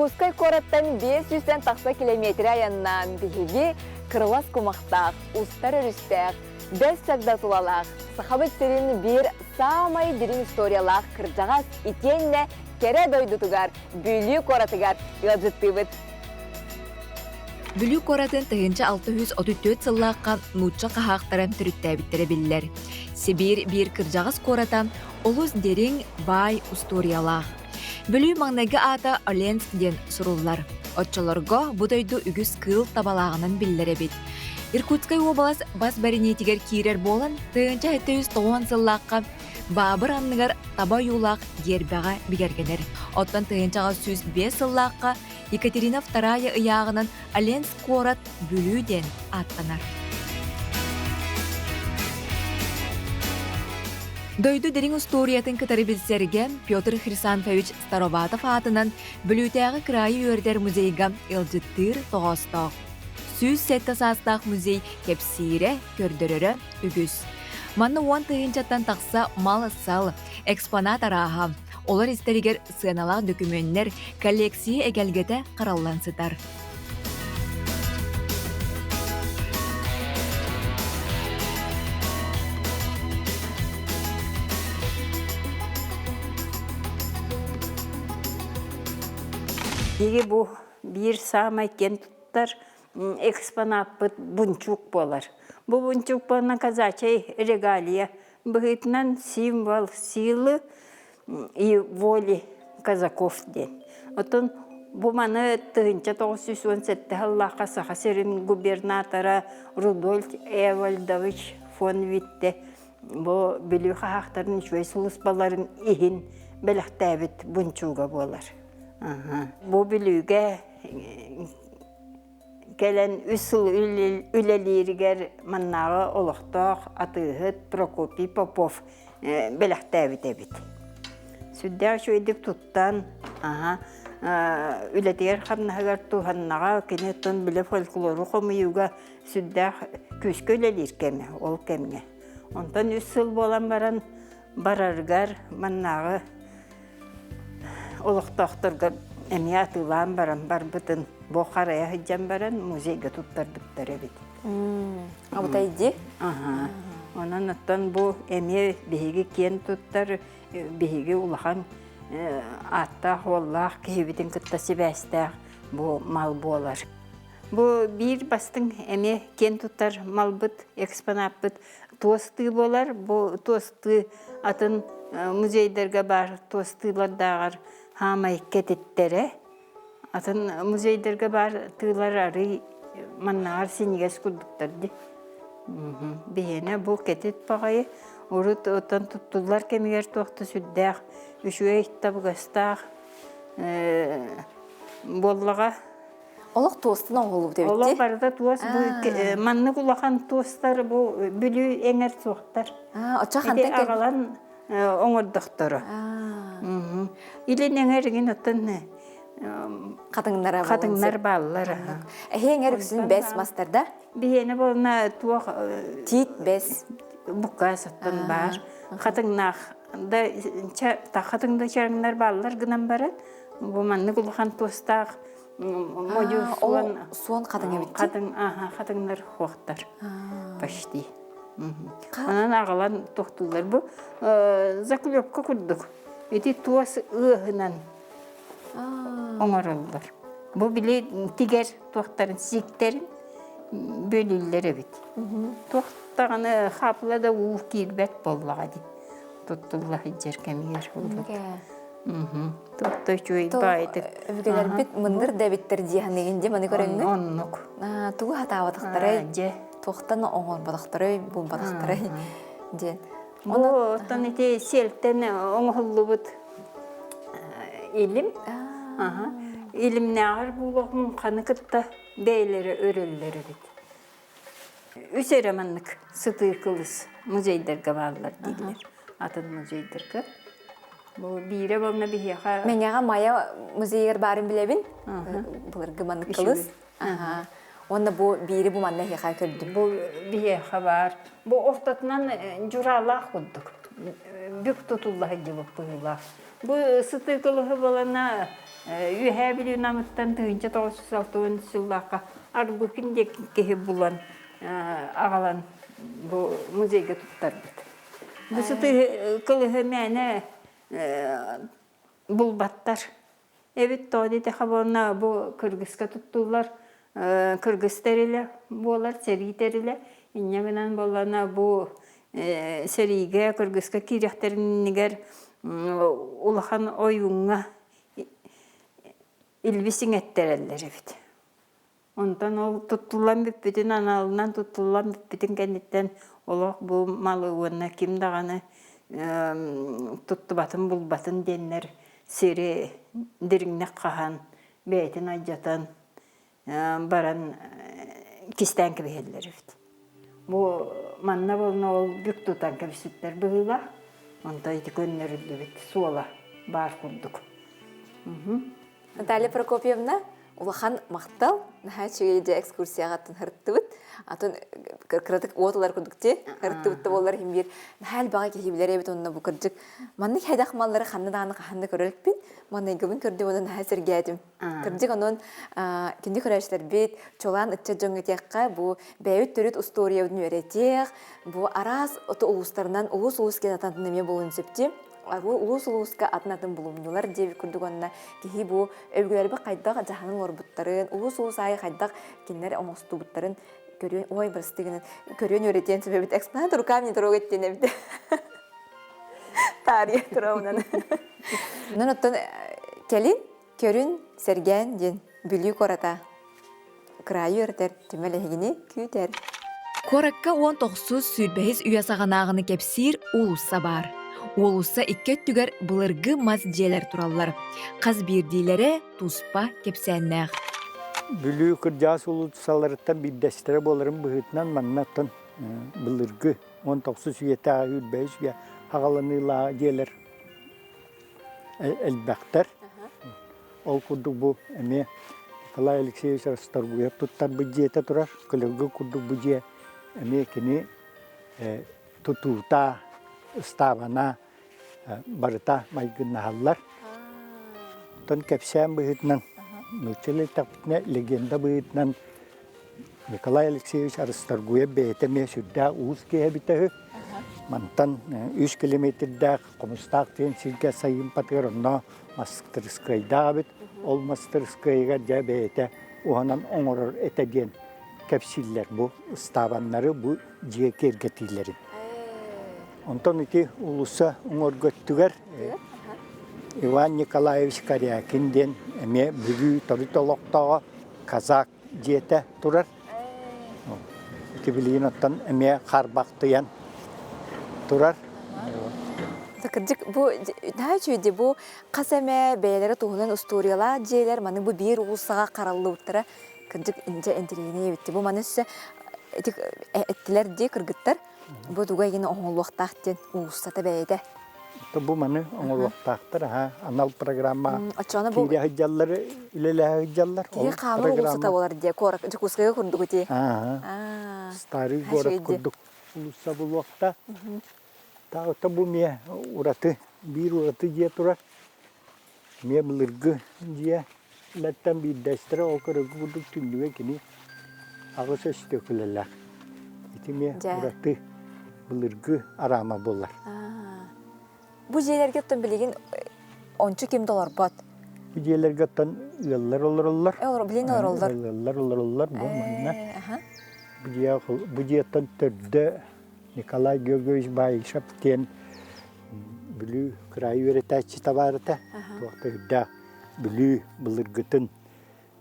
Иркутскай куораттан 500-тэн тахса километры айаннаан биһиги кырылас кумахтаах, устар өрүстээх, бэс чагда тулалаах, Сахабыт сирин биир саамай дириҥ историялаах кырдьаҕас итиэннэ кэрэ дойдутугар Бүлүү куоратыгар ыалдьыттыыбыт. Бүлүү куоратын 1634 сыллаахха нуучча хаһаахтара төрүттээбиттэрэ биллэр. Сибиир биир кырдьаҕас куората олус дириҥ, баай устуоруйалаах. Бүлүү маҥнайгы аата Оленск диэн суруллар. Оччолорго бу дойду үгүс кыыл табалааҕынан биллэр эбит. Иркутскай уобалас бас бэриниитигэр киирэр буолан, 1790 сыллаахха Баабыр анныгар таба ойуулаах гиэрбэҕэ бигэргэнэр. Оттон 1805 сыллаахха Екатерина II ыйааҕынан Оленск куорат Бүлүү диэн ааттанар. Дойду дириҥ устуоруйатын кытары билсэргэ Петр Хрисанфович Староватов аатынан Бүлүүтээҕи кыраайы үөрэтэр музейга ыалдьыттыыр тоҕоостоох. 107 саастаах музей кэпсиирэ, көрдөрөрө үгүс. Манна 10 тыһыынчаттан тахса мал-сал, экспонат арааһа, олор истэригэр сыаналаах дөкүмүөннэр, коллекция эгэлгэтэ хараллан сытар. Биһиги бу биир саамай киэн туттар экспонаппыт бунчук буолар. Бу бунчук буолна казачья регалия быһыытынан символ силы и воли казаков диэн. Оттон бу маны 1917 сыллаахха Саха сирин губернатора Рудольф Эвальдович фон Витте бу Бүлүү хаһаахтарын үчүгэй сулууспаларын иһин бэлэхтээбит бунчууга буолар. Бу Бүлүүгэ кэлэн үс сыл үлэлииригэр маннааҕы олохтоох атыыһыт Прокопий Попов бэлэхтээбит эбит. Сүрдээх үчүгэйдик туттан, үлэтигэр-хамнаһыгар туһаннаҕа, кини оттон били фольклору хомуйууга сүрдээх күүскэ үлэлиир кэмэ ол кэмҥэ. Онтон үс сыл буолан баран барарыгар маннааҕы олохтоохторго эмиэ атыылаан баран барбытын бу харайа сылдьан баран музейга туттарбыттар эбит. Абытай Аха. Онон оттон бу эмиэ биһиги киэн туттар, биһиги улахан ааттаах уоллаах киһибитин кытта сибээстээх бу мал буолар. Бу биир бастыҥ эмиэ киэн туттар малбыт, экспонаппыт туос тыы буолар. Бу туос тыы атын музейдарга баар туос тыылардааҕар хаамай кэтиттэрэ. Атын музейдарга баар тыылар арый маннааҕар синньигэс курдуктар дии. Биһиэнэ бу кэтит баҕайы урут оттон туттуллар кэмигэр туох да сүрдээх үчүгэй табыгастаах буоллаҕа. Олох туостан оҥоһуллубут эбит Олох барыта туос бу маннык улахан туостар бу Бүлүү эҥэр суохтар. Оччо хантан Ити аҕалан оҥордохторо. Илин эҥэр игин оттон хатыҥнара хатыҥнар бааллар. Эһи эҥэр үксүн бэс мастар да? Биһиэнэ буолна туох Тиит бэс. Буккаас оттон баар. Хатыҥнаах да хатыҥ да чарыҥнар бааллар гынан баран бу маннык улахан туостаах модьу суон суон хатыҥ эбит хатыҥ аха хатыҥнар хуохтар почти онон аҕалан тохтууллар бу заклепка курдук ити туос ыаһынан оҥороллор бу били тигэр туохтарын сииктэрин бөлүүллэр эбит туох даҕаны хаапыла да уу киирбэт буоллаҕа дии туттулла сылдьар кэмигэр Туох да үчүгэй баайдык. Өбүгэлэрбит мындыр да эбиттэр дии саныыгын дии маны көрөҥҥүн. Оннук. Тугу хатаабатахтарай, Дьэ. туохтан оҥорботохторой, булбатахтарай диэн. Бу оттон ити сиэлтэн оҥоһуллубут илим. Илимнээҕэр буолуох муҥханы кытта бэйэлэрэ өрөллөр эбит. Үс эрэ маннык сытыы кылыс музейдарга бааллар дииллэр. Атын музейдарга. Бу биирэ буолна биһиэхэ... Мэҥэҕэ Майа музейыгар баарын билэбин. Былыргы маннык кылыс. Уонна бу биири бу манна эһиэхэ көрдүм. Бу биһиэхэ баар. Бу ортотунан дьураалаах курдук. Бүк тутулла сылдьыбыт быһыылаах. Бу сытыы кылыһы буолана Үөһээ Бүлүү Намыттан 1960 сыллаахха Арбыкин диэн киһи булан аҕалан бу музейга туттарбыт. Бу сыты кылыһы мээнэ булбаттар. Эбит тоҕо диэтэххэ буолна бу кыргыска туттуллар кыргыс тэрилэ буолар, сэрии тэрилэ. Инньэ гынан буоллаҕына бу сэриигэ кыргыска киириэхтэринигэр улахан ойууҥҥа илбис иҥэттэрэллэр эбит. Онтон ол туттуллан бүппүтүн, аналынан туттуллан бүппүтүн кэнниттэн олох бу малы уонна ким даҕаны туттубатын, булбатын диэннэр сири дириҥник хаһан, бэйэтин алдьатан баран кистээн кэбиһэллэр эбит. Бу манна буолна ол бүк тутан кэбиспиттэр быһыылаах. Онтон ити көннөрүллүбүт суола баар курдук. Наталья Прокопьевна, улахан махтал. Наһаа үчүгэй дьэ экскурсияҕа һырыттыбыт. Атын кыратык уот ылар курдук ти һырыттыбыт да буоллар иһин биир наһаа элбэҕи киһи билэр эбит онно бу кырдьык маннык хайдах маллары ханна даҕаны хаһан да көрө иликпин. Манныйгыбын көрдүм онон наһаа сэргээтим. Кырдьык онон кини көрөөччүлэрбит чуолаан ыччат дьоҥҥо этиэххэ бу бэйэбит төрүт устуоруйабытын үөрэтиэх, бу араас улуустарынан улуус-улуус киэн атын эмиэ буолуон сөп дии. Улуус улууска атын-атын булумньулар диэбит курдук уонна киһи бу өбүгэлэрбит хайдах дьаһанан олорбуттарын, улуус-улуус аайы хайдах кинилэр оҥостубуттарын көрүөн, ой, бырастыы гынан, көрүөн үөрэтиэн сөп эбит. Экспонат руками не трогать диэн эбит. Таарыйа тураунан. Онон оттон кэлин көрүн сэргээн диэн Бүлүү куората кыраайы үөрэтэр түмэл эһигини күүтэр. Куоракка 19 сүүрбэһис үйэ саҕанааҕыны кэпсиир уулусса баар. Уулусса икки өттүгэр былыргы мас дьиэлэр тураллар. Хас биирдиилэрэ туспа кэпсээннээх. Бүлүү кырдьаҕас уулуссаларыттан биирдэстэрэ буоларын быһыытынан манна оттон былыргы 19 үйэтээҕи сүүрбэһис үйэ аҕаланыылаах дьиэлэр элбэхтэр. Ол курдук бу эмиэ Николай Алексеевич Расторгуев туттарбыт дьиэтэ турар. Кылыргы курдук бу дьиэ эмиэ кини тутуута, ыстаабана барыта майгыннаһаллар. Оттон кэпсээн быһыытынан, нууччалыы эттэхпитинэ, легенда быһыытынан Николай Алексеевич Аристаргуев бэйэтэ эмиэ сүрдээх уус киһи эбитэ үһү. Мантан 3 километрдээх Хомустаах диэн сиргэ сайыымпатыгар онно мастырыскыайдаах эбит. Ол мастырыскыайыгар дьэ бэйэтэ уһанан оҥорор этэ диэн кэпсииллэр бу ыстаабаннары, бу дьиэ киэргэтиилэрин. Онтон ити уулусса уҥуоргу өттүгэр Иван Николаевич Корякин диэн эмиэ Бүлүү төрүт олохтооҕо казак дьиэтэ турар. Ити билигин оттон эмиэ харбахтыйан турар. Кырдьык бу наһаа үчүгэй бу хас эмэ бэйэлэрэ туһунан устуоруйалаах дьиэлэр маны бу биир уулуссаҕа хараллыбыттара кырдьык инчэ интэриэһинэй эбит. Бу маны өссө ити эттилэр дии кыргыттар Бу туга игин оҥоһуллуохтаах диэн уулуссата бэйэтэ. Бу маны оҥоруохтаахтар аха анал программа Оччоҕуна бу киирэ сылдьаллар, үлэлэһэ сылдьаллар. Киһи хаамар уулуссата буолар диye куорат Дьокуускайга курдук ити. Старый город курдук уулусса булуохта. Таата бу миэ ураты биир ураты дьиэ турар. Миэ былыргы дьиэ лэттэн биирдэстэрэ ол көрөргө курдук түннүгэ кини аҕыс өстүөкүлэлээх. Ити эмиэ ураты былыргы араама буолар. Бу дьиэлэргэ оттон билигин ончу ким да олорбот. Бу дьиэлэргэ оттон ыаллар олороллор. Билигин олороллор. Ыаллар олороллор бу манна. Бу дьиэ бу дьиэттэн төрдө Николай Георгиевич Баишев диэн Бүлүү кыраайы үөрэтээччи табаарыта. Туох да үрдээх Бүлүү былыргытын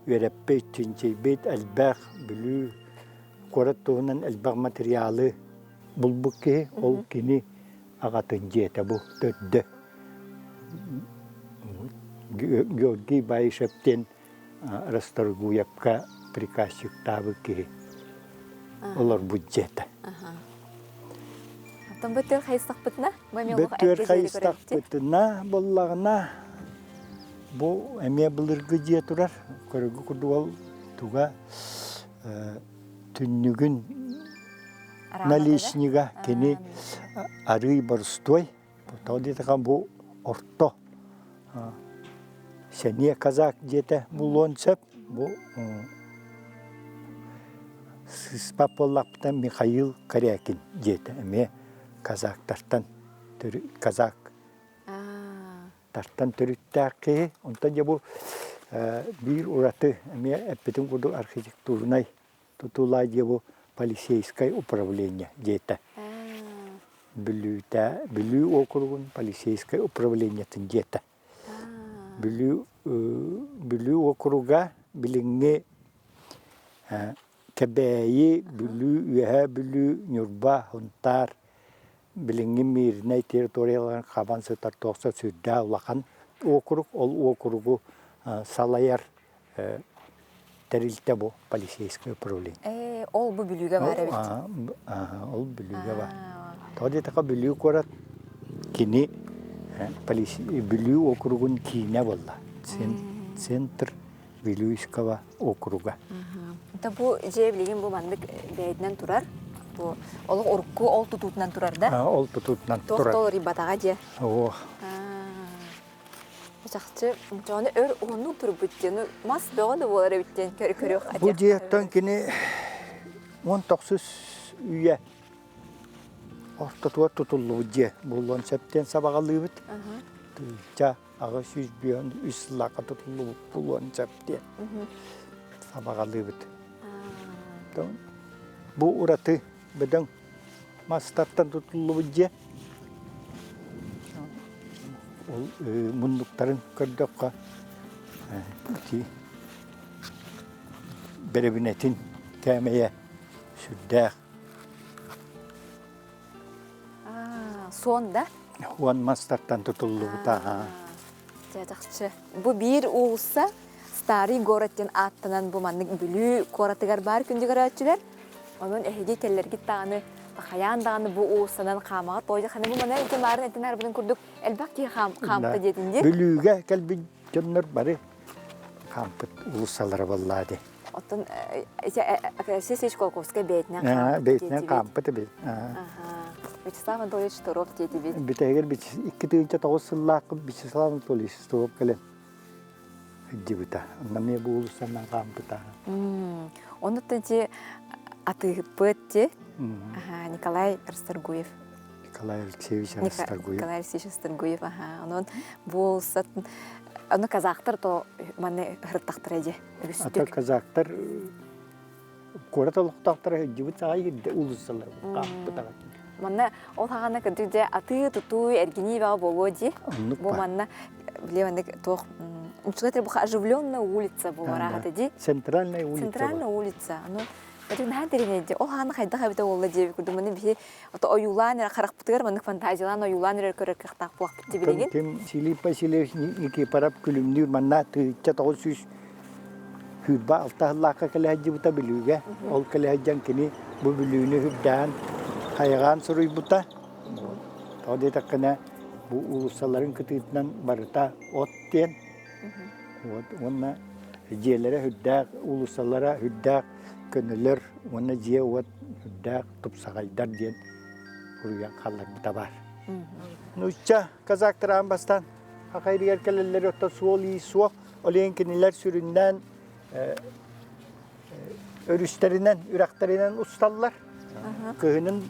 үөрэппит, чинчийбит элбэх Бүлүү куорат туһунан элбэх материалы булбут киһи, ол кини аҕатын дьиэтэ бу төрдө. Георгий Баишев диэн Расторгуевка приказчиктаабыт киһи олорбут дьиэтэ. Оттон бөттүөр хайыстахпытына? Бөттүөр хайыстахпытына буоллаҕына бу эмиэ былыргы дьиэ турар. Көрөргө курдук ол туга түннүгүн наличнига кини арыый борустуой. Тоҕо диэтэххэ бу орто. Сэниэ казак дьиэтэ булуон сөп. Бу сыыспат буоллахпытына Михаил Корякин дьиэтэ эмиэ казактартан казак тартан төрүттээх киһи. Онтон дьэ бу биир ураты эмиэ эппитим курдук архитектурнай тутуулаах дьиэ бу полицейскай управление дьиэтэ. Бүлүүтэ Бүлүү уокуругун полицейскай управлениетын дьиэтэ. Бүлүү Бүлүү уокуруга билиҥҥи Кэбээйи, Бүлүү, Үөһээ Бүлүү, Ньурба, Сунтаар билиҥҥи Мииринэй территорияларын хабан сытар туохса сүрдээх улахан уокурук. Ол уокуругу салайар тэрилтэ бу полицейское управление. Ээ, ол бу Бүлүүгэ баар эбит. Ол Бүлүүгэ баар. Тоҕо диэтэххэ Бүлүү куорат кини Бүлүү уокуругун киинэ буолла. Центр Вилюйского округа. Это бу дьиэ билигин бу маннык бэйэтинэн турар. Бу олох урукку ол тутуутунан турар да? Ол тутуутунан турар. Туох толорийбатаҕа дьиэ. Оо. Чахчы, дьону өр уһуннук турбут диэн, мас бөҕө да буолар эбит диэн көрүөх Бу дьиэттэн кини 19 үйэ ортотугар тутуллубут дьиэ буолуон сөп диэн сабаҕалыыбыт. Тыынча 853 сыллаахха тутуллубут буолуон сөп диэн сабаҕалыыбыт. Бу ураты бөдөҥ мастартан тутуллубут дьиэ. Ол муннуктарын көрдөххө ити бэрэбинэтин кээмэйэ сүрдээх. Суон да? Уон мастартан тутуллубута. Дьэ, чахчы. Бу биир уулусса Старый город диэн ааттанан бу маннык Бүлүү куоратыгар баар күндү көрөөччүлэр. Онон эһиги кэллэргит даҕаны хайаан даҕаны бу уулуссанан хаамаҕа тойдо ханы бу мана ити маарын этин арбытын курдук элбэх киһи хаамта диэтин дии. Бүлүүгэ кэлбит дьоннор бары хаампыт уулуссалара буоллаа дии. Оттон Алексей Колковскай бэйэтинэн хаампыт Бэйэтинэн хаампыт эбит. Вячеслав Анатольевич Туров диэтибит. Бүтэһигэр 2009 сыллаахха Вячеслав Анатольевич Туров кэлэн сылдьыбыта. Онно эмиэ бу уулуссанан хаампыта. Онуттан ти атыыһыппыт ти Николай Расторгуев. Николай Алексеевич Расторгуев. Николай Алексеевич Расторгуев, аха. Онон бу уулуссатын ону казахтар то маны ырыттахтара дии. Ата казактар куорат олохтоохторо сылдьыбыт саҕа ирдэ уулуссалар хаампытаҕа. Манна ол хаҕана кырдьык дьэ атыы тутуу эргинии баҕа буолуо дии. Бу манна биле маннык туох Учугатыр бу оживленная улица буолар дии. Центральная улица. Центральная улица. Ну, это наһаа интэриэһинэй Ол хаана хайдах эбитэ буолла диэбит курдук маны биһи ото ойуулаан эрэ харахпытыгар маннык фантазиялаан ойуулаан эрэ көрөр кыахтаах буолахпыт дии билигин. Ким Филипп Васильевич Никифоров күлүмнүүр манна 1926 сыллаахха кэлэ сылдьыбыта Бүлүүгэ. Ол кэлэ сылдьан кини бу Бүлүүнү үрдээн хайҕаан суруйбута. Тоҕо диэтэххинэ бу уулуссаларын кытыытынан барыта от диэн. Вот уонна дьиэлэрэ үрдээх, уулуссалара үрдээх көнөлөр уонна дьиэ-уот үрдээх тупсаҕайдар диэн суруйан хаалларбыта баар. Нуучча казактар аан бастаан Хахайрыгар кэлэллэр оттон суол-иис суох. Ол иһин кинилэр сүрүннээн өрүстэринэн, үрэхтэринэн усталлар. Кыһынын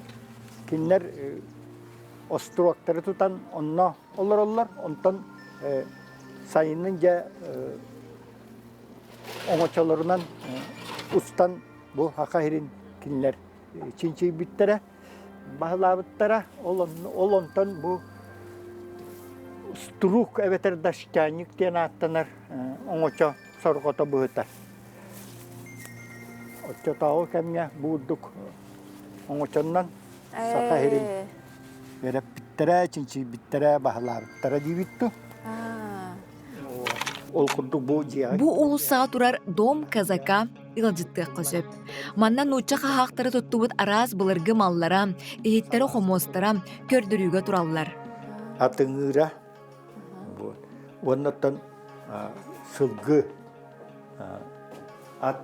кинилэр остуруоктары тутан онно олороллор. Онтон сайынын дьэ оҥочолорунан устан бу Хаха сирин кинилэр чинчийбиттэрэ, баһылаабыттара. Ол, ол онтон бу струк эбэтэр дощаник диэн ааттанар оҥочо сорҕото быһыта. Оччотооҕу кэмҥэ бу курдук оҥочоннон Саха сирин үөрэппиттэрэ, чинчийбиттэрэ, баһылаабыттара диибит дуу. Ол курдук бу дьиэҕэ Бу уулуссаҕа турар Дом казака ыалдьыттыахха сөп. Манна нуучча хаһаахтара туттубут араас былыргы маллара, иһиттэрэ-хомуостара көрдөрүүгэ тураллар. Атыҥыыра вот. Уоннаттан сылгы ат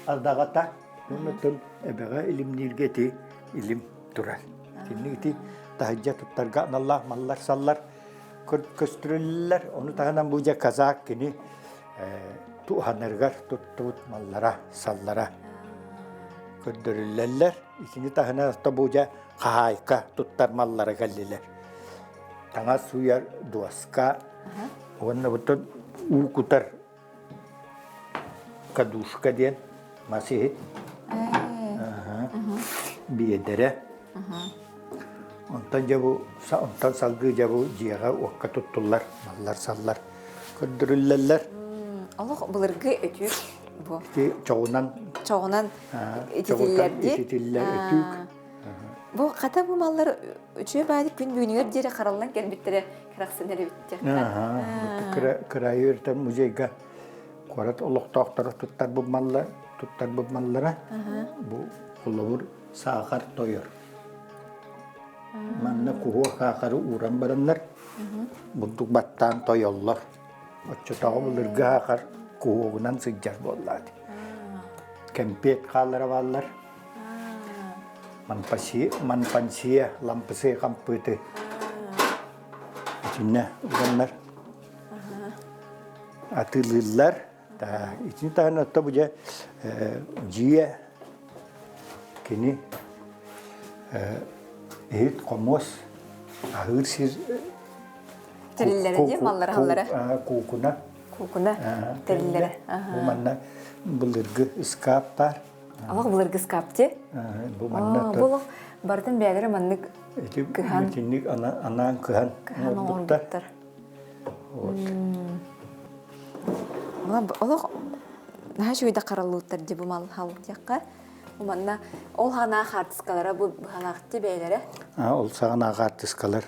ардаҕата уоннаттан эбэҕэ илимнииргэ ити илим турар. Кинини ити таһырдьа туттарга аналлаах маллар-саллар. Көстүрүллэр. Ону таһынан бу дьэ казак кини туһанарыгар туттубут маллара, саллара көрдөрүллэллэр. Итини таһынан бу дьэ хаһаайка туттар маллара кэллилэр. Таҥас сууйар дуоска уонна бутун уу кутар кадушка диэн мас иһит. Биэдэрэ. Онтон дьэ бу онтон салгыы дьэ бу дьиэҕэ уокка туттуллар маллар-саллар көрдөрүллэллэр. Олох былыргы өтүүк бу. Ити чоҕунан чоҕунан ититиллэр дии. Ититиллэр өтүүк. Бу хата бу маллар үчүгэй баайдык күн бүгүнүгэр диэри хараллан кэлбиттэрэ кэрахсанар эбит Кыраайы үөрэтэр музейга куорат олохтоохторо туттар маллар туттар маллара бу холобур саахар тойор. Манна куһуо саахары ууран бараннар бурдук баттаан тойоллор. Оччотооҕу былыргы саахар куһуогунан сылдьар буоллаат. Кэмпиэт хааллара бааллар. Манпансия, лампасы хампыты. Итиннэ уганнар атыылыыллар. Итини таһынан отто бу дьэ дьиэ кини иһит хомуос аһыыр сир тэриллэрэ дии маллара халлара куукуна куукуна тэриллэрэ бу манна былыргы ыскаап баар Олох былыргы ыскаап дии бу манна бу олох барытын бэйэлэрэ маннык кыһан итинник анаан кыһан оҥорбуттар Олох наһаа үчүгэйдик хараллыбыттар дии бу мал хал диэххэ. Манна ол хаанаа хаартыскалара бу быһалаахты бэйэлэрэ. Ол саҕанаа хаартыскалар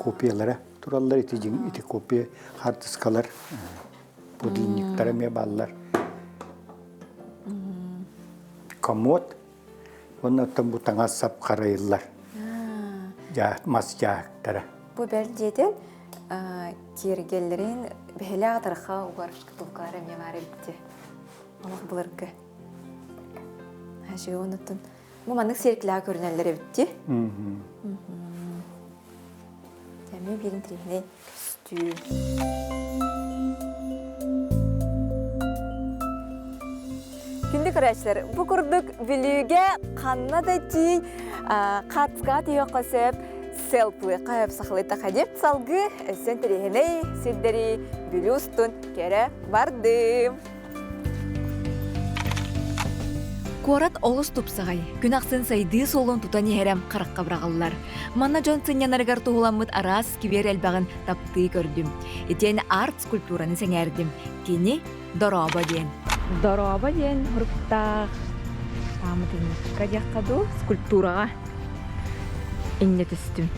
копиялара тураллар ити дьиҥ ити копия хаартыскалар подлинниктара эмиэ бааллар. Комод уонна оттон бу таҥас сап харайыллар. Мас дьааһыктара. Бу бэл диэтин киэргэллэрин бэһэлээх атарха угар шкатулкалар эмиэ баар эбитти. Олох былыргы. Хашига онуттун. Бу маннык сиэркилэҕэ көрүнэллэр эбитти. Эмиэ биир интириэһинэй көстүү. Күндү көрөөччүлэр, бу курдук Бүлүүгэ ханна да тиий хаацкаҕа түһүөххэ сөп, селфлыахха сөп сахалыы тахадип салгыы өссө интэриэһинэй сирдэри Бүлүү устун көрө бардым. Куорат олус тупсаҕай, күн ахсын сайдыы суолун тутан иһэрэ харахха быраҕыллар. Манна дьон сынньанарыгар туһуламмыт араас сквер элбэҕин таптыы көрдүм. Итиэн арт-скульптураны сэҥээрдим. Кини Дорообо диэн. Дорообо диэн суруктаах пааматынньыкка диэххэ дуу, скульптураҕа инньэ түстүм.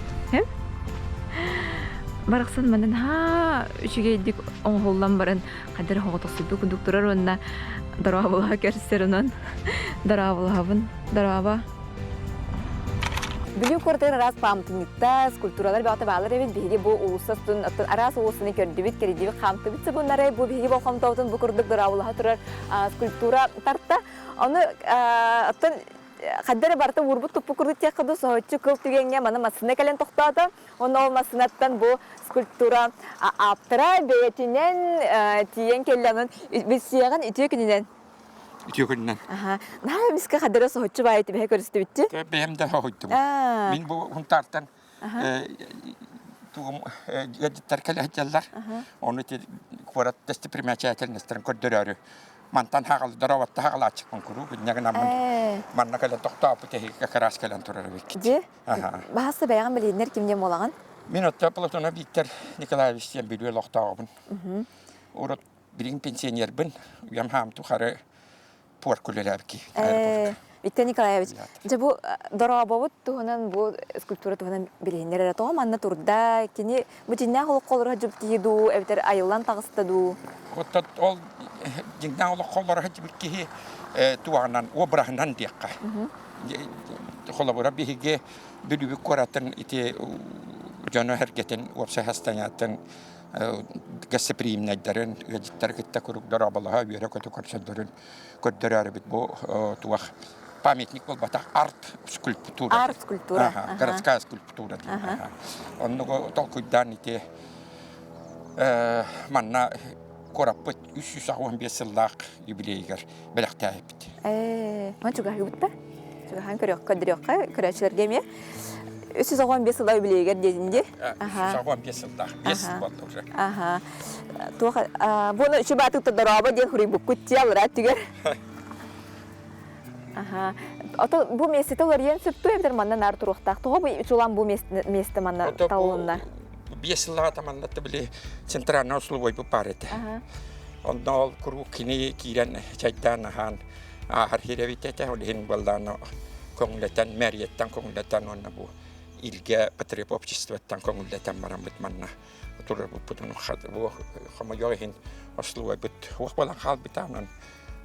Барахсан манан haa үчүгэйдик оҥоһуллан баран хайдах эрэ соҕотохсуйбут курдук турар уонна дорооболоһо көрсөр онон дорооболоһобун дорообо Бүлүү куоратыгар араас пааматынньыктар, скульптуралар бөҕөтө бааллар эбит. Биһиги бу уулусса устун, оттон араас уулуссаны көрдүбүт, кэрийдибит, хаамтыбыт сыбыннары. Бу биһиги болҕомтобутун бу курдук дорооболоһо турар скульптура тарта. Ону оттон хайда эрэ барыта уурбут туппут курдук диэххэ дуу, соһуччу кыл түгэҥҥэ маны массыына кэлэн тохтоото. Уонна ол массыынаттан бу скульптура ааптара бэйэтинэн тиийэн кэллэ. Онон билсиэҕин үтүө күнүнэн. Үтүө күнүнэн. Аха. Наһаа эмискэ хадара соһуччу баайы түбэһэ көрүстүбүттү. Бэйэм да соһуйдум. Мин бу Хунтаартан тугум ыалдьыттар кэлэ сылдьаллар. Ону ити куорат достопримечательностарын көрдөрөөрү мантан хаҕалдар оботто хаҕалааччыкпын куруук инньэ гынаммын манна кэлэн тохтооппут эһиги как раз кэлэн турар эбиккит. Дьэ, баһаста бэйэҕин билиһиннэр ким диэн буолаҕын? Мин отто Платонов Виктор Николаевич диэн Бүлүү олохтооҕобун. Урут билигин пенсионербын, үйэм хаам тухары пуорка үлэлээбит аэропортка. Виктор Николаевич, дьэ бу дорообобут туһунан бу скульптура туһунан билиһиннэр эрэ тоҕо манна турда? Кини бу дьиҥнээх олоххо олоро сылдьыбыт киһи дуу, эбэтэр айыллан таҕыста дуу? Оттон ол дьиҥнээх олоххо олоро сылдьыбыт киһи туоҕунан, обраһынан диэххэ. Холобура биһиги Бүлүүбүт куоратын ити дьоно-сэргэтин уопсай хастайаатын гостеприимнайдарын, ыалдьыттары кытта куруук дорооболоһо, үөрэ-көтө көрсөллөрүн көрдөрөөрүбүт бу туох памятник буолбатах арт-скульптура. Арт-скульптура. Городская скульптура. Оннугу толкуйдаан ити. Манна куораппыт 385 сыллаах юбилейыгар бэлэхтээбиппит. Ман чугаһыыбыт да? Чугаһаан көрүөххэ, көрдөрүөххэ, көрөөччүлэргэ эмиэ. 315 сыллаах юбилейыгар диэтин дии. 315 сыллаах, 5 сыл буолла уже. Аха. Туох буону үчү баатыкта дорообо диэн хуруйбуккут дии аллараа түгэр. Аха. Ото бу миэстэтэ уларыйан сөптүү эбэтэр манна наар туруохтаах. Тоҕо бу чулан бу миэстэ манна талылынна? Биэс сыллаҕа манна били центральный условой бу баар этэ. Онно ол куруук кини киирэн чайдаан аһаан ааһар хирэбит этэ. Ол иһин буоллааны көҥүлэтэн, мэрияттан көҥүлэтэн уонна бу Илгэ потребобществоттан көҥүллэтэн бараммыт манна турарбыппытын бу хомойуох иһин остолобуойбут суох буолан хаалбыта онон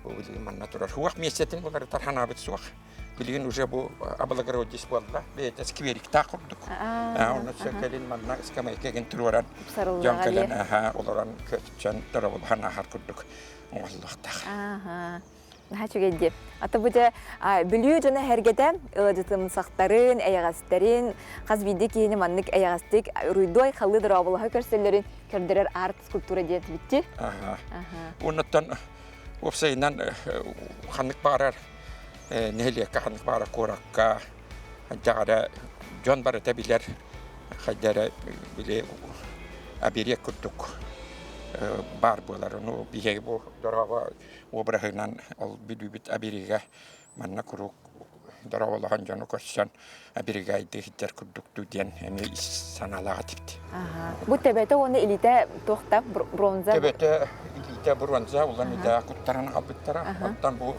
бу билигин манна турар суох миэстэтин уларытар санаабыт суох билигин уже бу облагородис буолла бэйэтэ сквериктаах курдук онно кэлин манна ыскамайка игин туруоран дьон кэлэн олорон көччөн торобулаһан ааһар курдук оҥоһуллуохтаах. Наһаа үчүгэй дии. Ата бу дьэ Бүлүү дьоно эһэргэтэ ыалдьытымсахтарын, эйэҕэстэрин, хас биирдии киһини маннык эйэҕэстик уруйдуой халыы дорооболоһо көрсөллөрүн көрдөрөр арт скульптура диэн битти. Оннуттан уопсайынан ханнык баҕарар нэһилиэккэ, ханнык баҕарар куоракка дьаҕара дьон барыта билэр хайда эрэ били оберег курдук баар буолар. Ону биһиги бу дорообо обраһынан ол бүлүүбүт оберега манна куруук дорооболоһон дьону көрсөн оберегайдыы сылдьар курдук дуу диэн эмиэ санаалаах этибит. Бу төбөтө уонна илиитэ туох да бронза? Төбөтө илиитэ бронза улан илэ куттаран аҕалбыттара. Оттон бу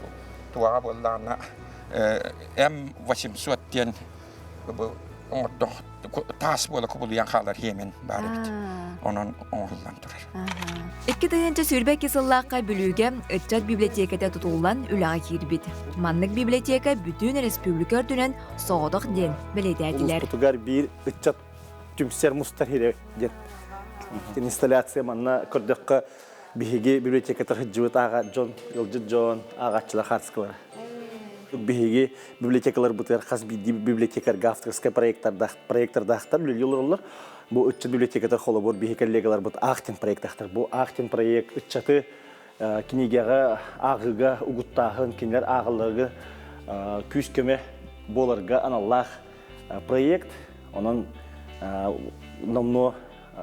туаҕа буоллаҕына М800 диэн бу оҥордох таас буола кубулуйан хаалар хиэмин баар эбит. Онон оҥоһуллан турар. 2022 сыллаахха Бүлүүгэ ыччат библиотеката тутуллан үлэҕэ киирбит. Маннык библиотека бүтүн республика үрдүнэн соҕотох диэн бэлиэтээтилэр. Улууспутугар биир ыччат түмсэр мустар сирэ диэн инсталляция манна көрдөххө биһиги библиотеката сылдьыбыт ааҕа дьон, ыалдьыт дьон, ааҕааччылар хаартыскалара. Биһиги библиотекаларбытыгар хас биирдии библиотекарга авторскай проектордаах проектордаахтар үлэлии олороллор. Бу ыччат библиотеката холобур биһи коллегаларбыт Ахтин проектаахтар. Бу Ахтин проект ыччаты кинигэҕэ ааҕыыга угуттааһын, кинилэр ааҕалларыгар күүс-көмө буоларга аналлаах проект. Онон номнуо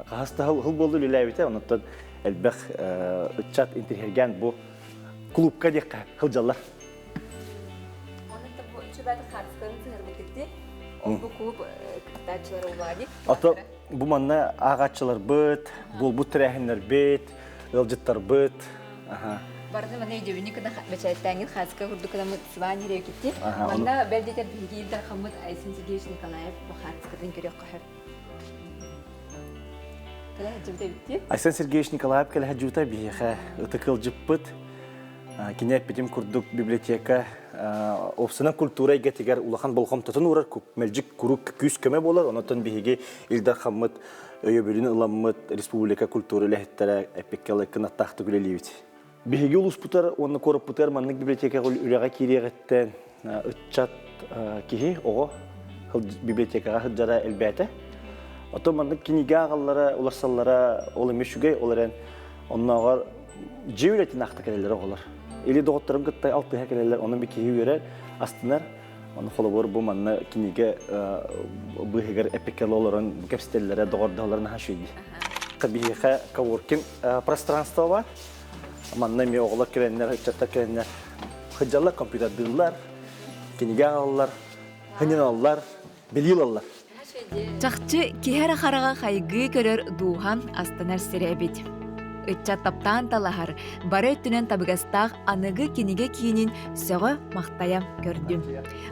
хаһыс да сыл буолла үлэлээбитэ. Онон элбэх ыччат интириэһиргээн бу клубка диэххэ сылдьаллар. Ото бу манна ааҕааччыларбыт, буолбут тэрээһиннэрбит, ыалдьыттарбыт. Барыны манна өйдөбүнньүк гына бэчээттээҥҥит хааска курдук гынаммыт сыбаан иһирэкитти. Манна бэл диэтэр биһиги Ил Дархаммыт Айсен Сергеевич Николаев бу хаартыскатын көрүөххэ сөп. Айсен Сергеевич Николаев кэлэ сылдьыбыта биһиэхэ ытык ыалдьыппыт. Кини эппитим курдук библиотека уопсанан культура эйгэтигэр улахан болҕомтотун уурар, мэлдьи куруук күүс-көмө буолар. Онон биһиги Ил Дархаммыт өйөбүлүн ыламмыт республика культура үлэһиттэрэ эппиккэ ылыккын аттаахтык үлэлиибит. Биһиги улууспутар уонна куораппытыгар маннык библиотекаҕа үлэҕэ киириэҕиттэн ыччат киһи, оҕо библиотекаҕа сылдьара элбээтэ. Оттон маннык кинигэ ааҕаллара, уларсаллара ол эмиэ үчүгэй, ол эрэн оннооҕор дьиэ үлэтин аахта кэлэллэр оҕолор. Или доҕотторун кытта алтыһа кэлэллэр, онон bir киһи үөрэр, астынар. Ону холобур бу манна кинигэ быыһыгар эпиккэ олорон кэпсэтэллэрэ, доҕордоһоллоро наһаа үчүгэй. Биһиэхэ коворкинг пространство бар. Манна эмиэ оҕолор кэлэннэр, ыччаттар кэлэннэр сылдьаллар, компьютердыыллар, кинигэ ааҕаллар, сынньаналлар, билии ылаллар. Чахчы, киһи эрэ хараҕа хайгыы көрөр дууһа астынар сирэ эбит. Ыччат таптаан талаһар, бары өттүнэн табыгастаах аныгы кинигэ киинин сөҕө-махтайа көрдүм.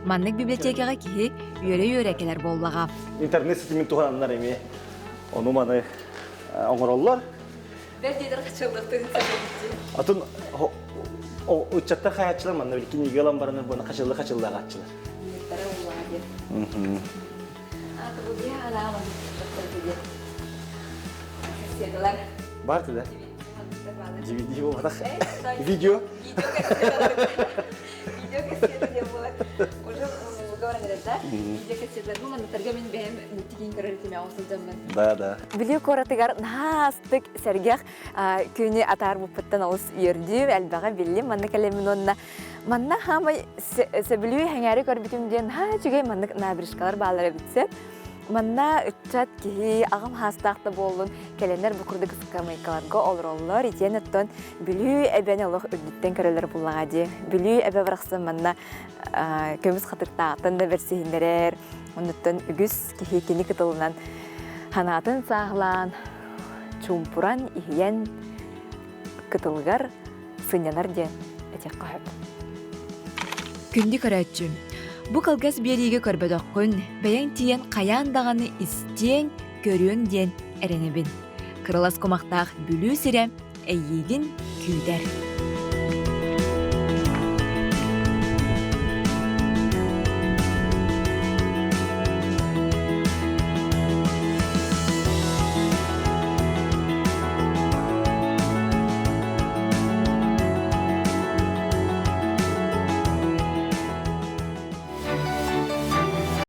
Маннык библиотекаҕа киһи үөрэ-үөрэ кэлэр буоллаҕа. Интернет ситимин туһананнар эмиэ ону-маны оҥороллор. Бэрт диэтэр хачыллыктыгын сатыыбытчы. Атын ыччаттар хайааччылар манна били кинигэ ылан баранар буона хачыллы хачыллы аҕааччылар. Ниттара уллаа диэн. Бар туда. DVD буолбатах. Видео. Видео кассета диэн буолар. Уже говорят. да? Видеокассеталар бу манныктарга мин бэйэм мультикин көрөр этим сылдьаммын. Да, да. Бүлүү куоратыгар наһаа астык сэргэх күнү атаарбыппыттан олус үөрдүм, элбэҕи биллим. Манна кэлэммин уонна манна хаамай сөбүлүү сэҥээри көрбүтүм диэн наһаа үчүгэй маннык набережкалар бааллар эбит сөп. Манна ыччат киһи аҕам хаастаах да буоллун кэлэннэр бу курдук ыскамыайкаларга олороллор. Итиэн оттон Бүлүү эбэни олох үрдүттэн көрөлөр буллаҕа дии. Бүлүү эбэ барахсан манна көмүс хатыртаахтан да бэрсиһиннэрэр. Оннуттан үгүс киһи кини кытылынан санаатын сааһылаан, чуумпуран, иһийэн кытылыгар сынньанар диэн этиэххэ сөп. Күндү көрөөччүм, бу кылгас биэриигэ көрбөтөххүн, бэйэҥ тиийэн хайаан даҕаны истиэҥ, көрүөҥ диэн эрэнэбин. Кырылас кумахтаах Бүлүү сирэ эйиигин күүтэр.